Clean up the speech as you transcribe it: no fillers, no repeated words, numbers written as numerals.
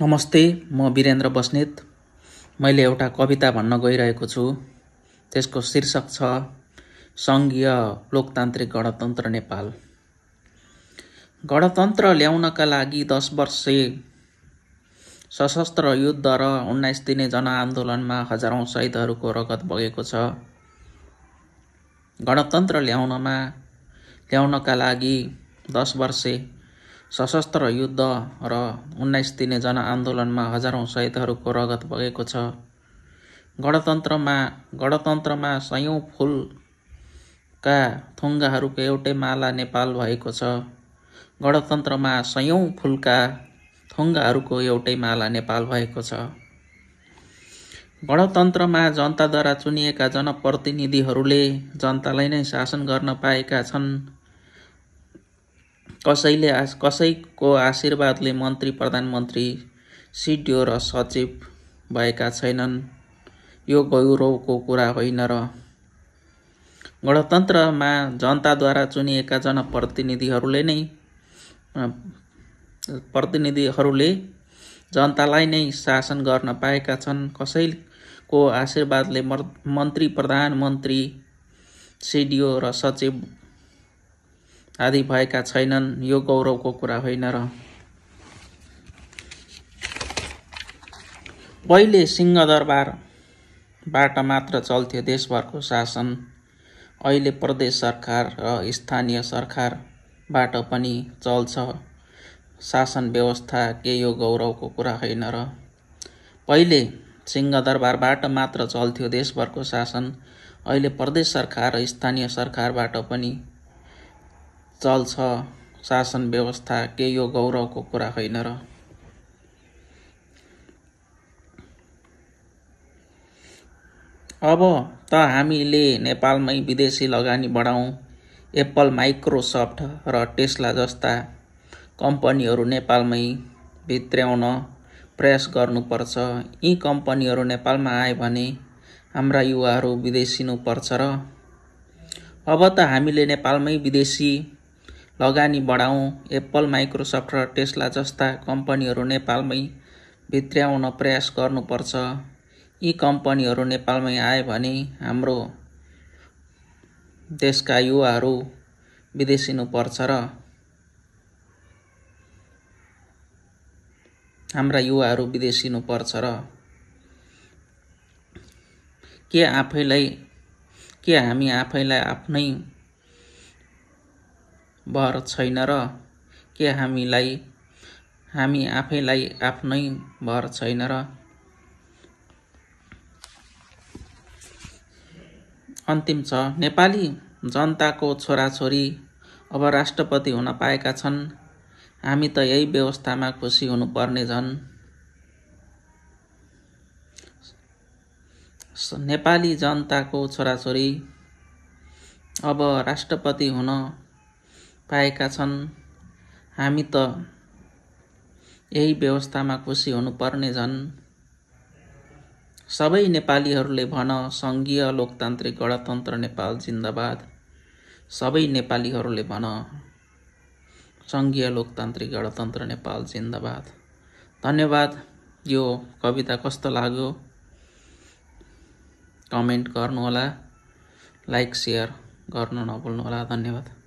नमस्ते, म वीरेन्द्र बस्नेत। मैले एउटा कविता भन्न गइरहेको छु। त्यसको शीर्षक छ सङ्घीय लोकतान्त्रिक गणतन्त्र नेपाल। गणतन्त्र ल्याउनका लागि 10 वर्षे सशस्त्र युद्ध र 19 दिने जनआन्दोलनमा हजारौं शहीदहरूको रगत बगेको छ। गणतन्त्र ल्याउनका लागि 10 वर्षे सशस्त्र युद्ध र 19 दिने जनआन्दोलनमा हजारौं शहीदहरूको रगत बगेको छ। गणतन्त्रमा सयौं फूलका थुङ्गाहरूको एउटै माला नेपाल भएको छ। गणतन्त्रमा सयौं फूलका थुङ्गाहरूको एउटै माला नेपाल भएको छ। गणतन्त्रमा जनताद्वारा चुनिएका जनप्रतिनिधिहरूले जनतालाई नै शासन गर्न पाएका छन्। कसैको आशीर्वादले मन्त्री, प्रधानमन्त्री, सिडिओ र सचिव भएका छैनन्। यो गौरवको कुरा होइन र। गणतन्त्रमा जनताद्वारा चुनिएका प्रतिनिधिहरूले जनतालाई नै शासन गर्न पाएका छन्। कसैको आशीर्वादले मन्त्री, प्रधानमन्त्री, सिडिओ र सचिव आदि भएका छैनन्। यो गौरवको कुरा होइन र। पहिले सिंहदरबारबाट मात्र चल्थ्यो देशभरको शासन। अहिले प्रदेश सरकार र स्थानीय सरकारबाट पनि चल्छ शासन व्यवस्था। के यो गौरवको कुरा होइन र? पहिले सिंहदरबारबाट मात्र चल्थ्यो देशभरको शासन। अहिले प्रदेश सरकार र स्थानीय सरकारबाट पनि चल्छ शासन व्यवस्था। के यो गौरवको कुरा होइन र? अब त हामीले नेपालमै विदेशी लगानी बढाउँ। एप्पल, माइक्रोसफ्ट र टेस्ला जस्ता कम्पनीहरू नेपालमै भित्र्याउन प्रयास गर्नुपर्छ। यी कम्पनीहरू नेपालमा आए भने हाम्रा युवाहरू विदेशिनु पर्छ र। अब त हामीले नेपालमै विदेशी लगानी बढाउँ। एप्पल, माइक्रोसफ्ट र टेस्ला जस्ता कम्पनीहरू नेपालमै भित्र्याउन प्रयास गर्नुपर्छ। यी कम्पनीहरू नेपालमै आए भने हाम्रो देशका युवाहरू विदेशिनु पर्छ र। हाम्रा युवाहरू विदेशिनु पर्छ र। के हामी आफैलाई आफ्नै भर छैन र? के हामी आफैलाई आफ्नै भर छैन र? अन्तिम छ। नेपाली जनताको छोराछोरी अब राष्ट्रपति हुन पाएका छन्। हामी त यही व्यवस्थामा खुसी हुनुपर्ने झन्। नेपाली जनताको छोराछोरी अब राष्ट्रपति हुन पाएका छन्। हामी त यही व्यवस्थामा खुसी हुनुपर्ने झन्। सबै नेपालीहरूले भन सङ्घीय लोकतान्त्रिक गणतन्त्र नेपाल जिन्दाबाद। सबै नेपालीहरूले भन सङ्घीय लोकतान्त्रिक गणतन्त्र नेपाल जिन्दाबाद। धन्यवाद। यो कविता कस्तो लाग्यो कमेन्ट गर्नुहोला, लाइक, सेयर गर्नु नभुल्नुहोला। धन्यवाद।